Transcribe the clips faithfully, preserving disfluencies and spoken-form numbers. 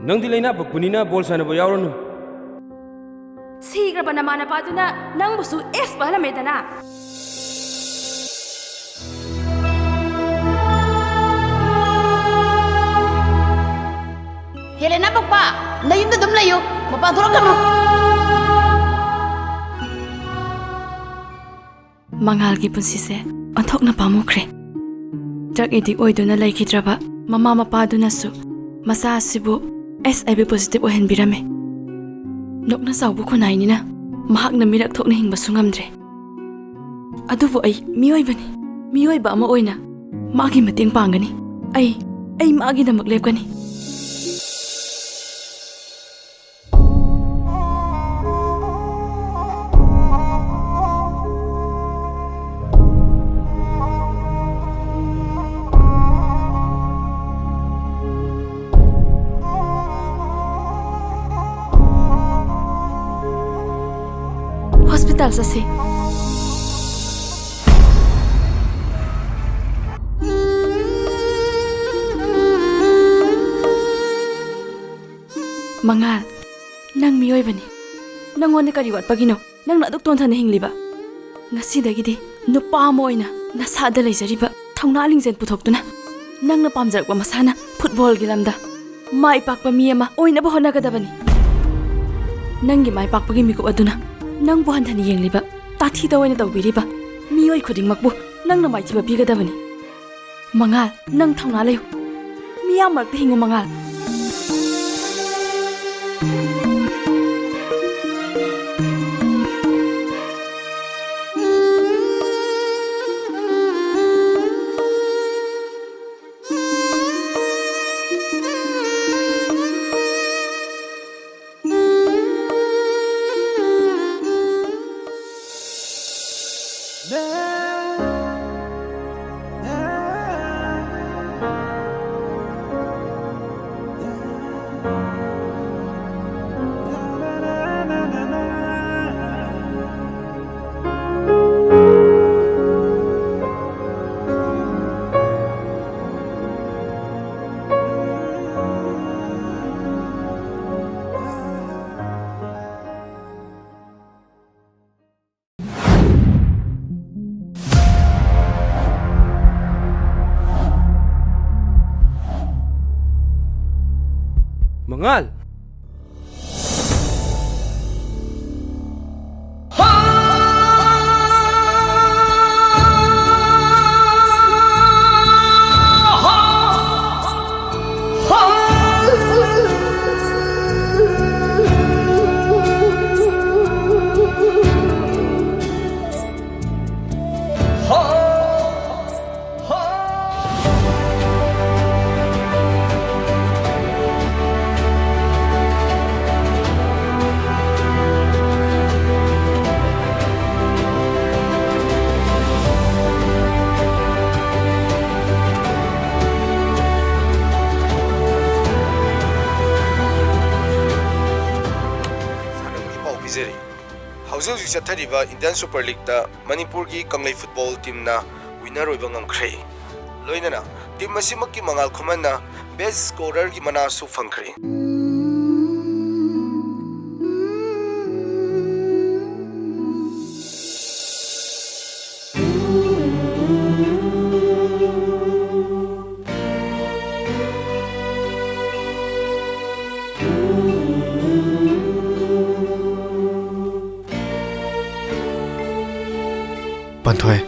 ꯅꯪꯗꯤ ꯂꯩꯅꯥ ꯄꯛꯄꯅꯤꯅ ꯕꯣꯜ ꯁꯥꯟꯅꯕ ꯌꯥꯎꯔꯅꯨ꯫ ꯁꯤꯈ꯭ꯔꯕ ꯅꯃꯥ ꯅꯄꯥꯗꯨꯅ ꯅꯪꯕꯨꯁꯨ ꯑꯦꯁ ꯄꯛꯍꯜꯂꯝꯃꯦꯗꯅ꯫ ꯍꯦꯂꯦꯅꯥ ꯄꯛꯄ, ꯅꯌꯨꯝꯗ ꯑꯗꯨꯝ ꯂꯩꯌꯨ, ꯃꯄꯥꯟ ꯊꯣꯛꯂꯛꯀꯅꯨ꯫ ꯃꯉꯥꯜꯒꯤ ꯄꯨꯟꯁꯤꯁꯦ ꯑꯣꯟꯊꯣꯛꯅ ꯄꯥꯝꯃꯨꯈ꯭ꯔꯦ꯫ ꯗ꯭ꯔꯒ ꯑꯦꯗꯤꯛ ꯑꯣꯏꯗꯨꯅ ꯂꯩꯈꯤꯗ꯭ꯔꯕ ꯃꯃꯥ ꯃꯄꯥꯗꯨꯅꯁꯨ ꯃꯆꯥ ꯑꯁꯤꯕꯨ ꯑꯦꯁ ꯑꯥꯏ ꯚꯤ ꯄꯣꯖꯤꯇꯤꯚ ꯑꯣꯏꯍꯟꯕꯤꯔꯝꯃꯦ꯫ ꯅꯣꯛꯅ ꯆꯥꯎꯕ ꯈꯨꯟꯅꯥꯏꯅꯤꯅ ꯃꯍꯥꯛꯅ ꯃꯤꯔꯛ ꯊꯣꯛꯅ ꯍꯤꯡꯕꯁꯨ ꯉꯝꯗ꯭ꯔꯦ꯫ ꯑꯗꯨꯕꯨ ꯑꯩ ꯃꯤꯑꯣꯏꯕꯅꯤ, ꯃꯤꯑꯣꯏꯕ ꯑꯃ ꯑꯣꯏꯅ ꯃꯥꯒꯤ ꯃꯇꯦꯡ ꯄꯥꯡꯒꯅꯤ꯫ ꯑꯩ, ꯑꯩ ꯃꯥꯒꯤꯗꯃꯛ ꯂꯦꯞꯀꯅꯤ꯫ ꯍꯣꯁꯄꯤꯇꯥꯜ ꯆꯠꯁꯤ꯫ ꯃꯉꯥꯜ, ꯅꯪ ꯃꯤꯑꯣꯏꯕꯅꯤ꯫ ꯅꯪꯉꯣꯟꯗ ꯀꯔꯤ ꯋꯥꯠꯄꯒꯤꯅꯣ ꯅꯪꯅ ꯑꯗꯨꯛ ꯇꯣꯟꯊꯅ ꯍꯤꯡꯂꯤꯕ? ꯉꯁꯤꯗꯒꯤꯗꯤ ꯅꯨꯄꯥ ꯑꯃ ꯑꯣꯏꯅ ꯅꯁꯥꯗ ꯂꯩꯖꯔꯤꯕ ꯊꯧꯅꯥ ꯂꯤꯡꯖꯦꯜ ꯄꯨꯊꯣꯛꯇꯨꯅ ꯅꯪꯅ ꯄꯥꯝꯖꯔꯛꯄ ꯃꯁꯥꯟꯅ ꯐꯨꯠꯕꯣꯜꯒꯤ ꯂꯝꯗ ꯃꯥꯏ ꯄꯥꯛꯄ ꯃꯤ ꯑꯃ ꯑꯣꯏꯅꯕ ꯍꯣꯠꯅꯒꯗꯕꯅꯤ꯫ ꯅꯪꯒꯤ ꯃꯥꯏ ꯄꯥꯛꯄꯒꯤ ꯃꯤꯀꯨꯞ ꯑꯗꯨꯅ ꯅꯪꯕꯨ ꯍꯟꯊꯅ ꯌꯦꯡꯂꯤꯕ, ꯇꯥꯊꯤꯗ ꯑꯣꯏꯅ ꯇꯧꯕꯤꯔꯤꯕ ꯃꯤꯑꯣꯏ ꯈꯨꯗꯤꯡꯃꯛꯄꯨ ꯅꯪꯅ ꯃꯥꯏꯊꯤꯕ ꯄꯤꯒꯗꯕꯅꯤ꯫ ꯃꯉꯥꯜ, ꯅꯪ ꯊꯧꯅꯥ ꯂꯩꯌꯨ꯫ ꯃꯤꯌꯥꯝ ꯃꯔꯛꯇ ꯍꯤꯡꯉꯨ, ꯃꯉꯥꯜ꯫ ꯉꯥꯜ! ꯁꯥꯟꯅꯕꯒꯤ ꯄꯥꯎ ꯄꯤꯖꯔꯤ꯫ ꯍꯧꯖꯤꯛ ꯍꯧꯖꯤꯛ ꯆꯠꯊꯔꯤꯕ ꯏꯟꯗꯤꯌꯟ ꯁꯨꯄꯔ ꯂꯤꯒꯇ ꯃꯅꯤꯄꯨꯔꯒꯤ ꯀꯪꯂꯩ ꯐꯨꯠꯕꯣꯜ ꯇꯤꯝꯅ ꯋꯤꯅꯔ ꯑꯣꯏꯕ ꯉꯝꯈ꯭ꯔꯦ꯫ ꯂꯣꯏꯅꯅ ꯇꯤꯝ ꯑꯁꯤꯃꯛꯀꯤ ꯃꯉꯥꯜ ꯈꯨꯃꯟꯅ ꯕꯦꯁ ꯁ꯭ꯀꯣꯔꯔꯒꯤ ꯃꯅꯥꯁꯨ ꯐꯪꯈ꯭ꯔꯦ꯫ ꯄꯥꯟꯊꯣꯏ,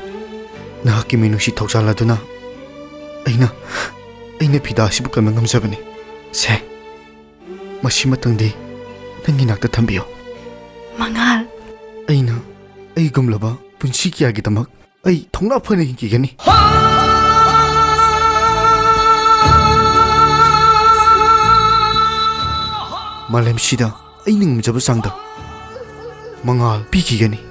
ꯅꯍꯥꯛꯀꯤ ꯃꯤꯅꯨꯡꯁꯤ ꯊꯧꯖꯥꯜ ꯑꯗꯨꯅ ꯑꯩꯅ, ꯑꯩꯅ ꯐꯤꯗꯥ ꯑꯁꯤꯕꯨ ꯀꯟꯕ ꯉꯝꯖꯕꯅꯤ꯫ ꯁꯦ, ꯃꯁꯤꯃꯇꯪꯗꯤ ꯅꯪꯒꯤ ꯅꯥꯛꯇ ꯊꯝꯕꯤꯌꯨ꯫ ꯃꯉꯥꯜ꯫ ꯑꯩꯅ ꯑꯩꯒꯨꯝꯂꯕ ꯄꯨꯟꯁꯤ ꯀꯌꯥꯒꯤꯗꯃꯛ ꯑꯩ ꯊꯧꯅꯥ ꯐꯅ ꯍꯤꯡꯈꯤꯒꯅꯤ꯫ ꯃꯥꯂꯦꯝꯁꯤꯗ ꯑꯩꯅ ꯉꯝꯖꯕ ꯆꯥꯡꯗ ꯃꯉꯥꯜ ꯄꯤꯈꯤꯒꯅꯤ꯫